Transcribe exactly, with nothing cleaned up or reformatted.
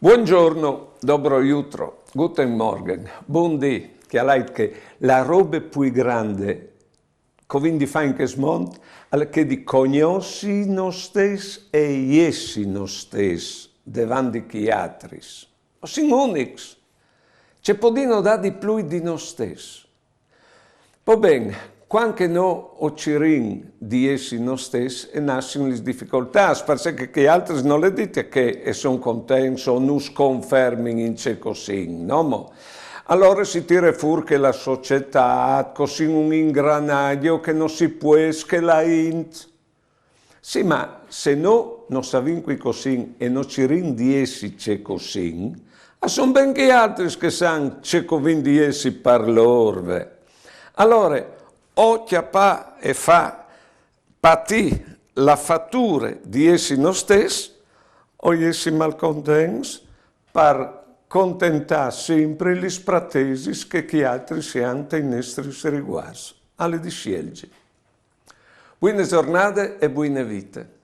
Buongiorno, dobro jutro, guten Morgen, bundì. Cjalait che la robe plui grande che o vin di fâ in chest mont al è chê di cognossi nô stès e jessi nô stès devant di chei altris. O sin unics. Ce podìno dâ di plui di nô stès? Po ben, cuant che nô o cirìn di jessi nô stès e nassin lis dificoltâts, parcè che chei altris nol è dit che a son contents o nus confermin in ce che o sin, no mo? Alore si tire fûr che la societât, che o sin un ingranaggio, che no si pues, che la int. Sì, ma se nô no savìn cui che o sin e no cirìn di jessi ce che o sin, a son ben chei altris che a san ce che o vin di jessi par lôr, ve. Alore, o cjapâ e fâ patî la fature di jessi nô stès, o jessi malcontents par contentâ simpri lis pretesis che chei altris a àn tai nestris rivuarts. Al è di sielzi. Buine zornade e buine vite.